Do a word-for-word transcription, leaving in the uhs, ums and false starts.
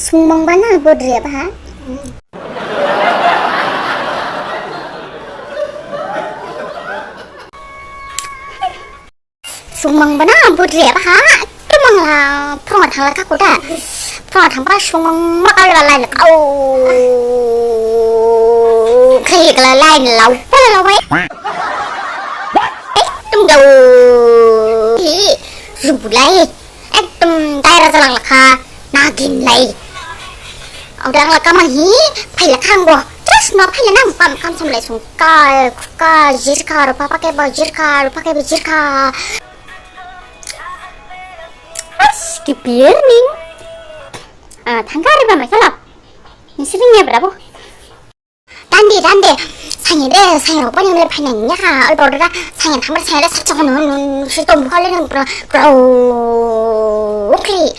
Sungmang bana bodre ba. Sungmang bana bodre ba. Tumang la phorong thang la kha koda. Phorong thang ba sungmang ma ka la lai la. Au. Khai ka la lai la. Pa la la wai. Ekdom gau. Hi. Zubulai. Ekdom daira jalang la kha. Nagin lai. Odang la kha ma hi. Phai la kha ang bo. Just no phai la nang pam kam sam lai sung. Ka, ka, jirka, rupa pake ba jirka, rupa pake ba jirka. As, ki pirning. Ah, thangka riba ma kala. Nisri nya brabo. Dande, dande. Sanya de, sanya rupa ni mele phai nang nya ka. Al border da, sanya thamar sanya de sa chong non, non, si tom khale nang bro, bro. Okay.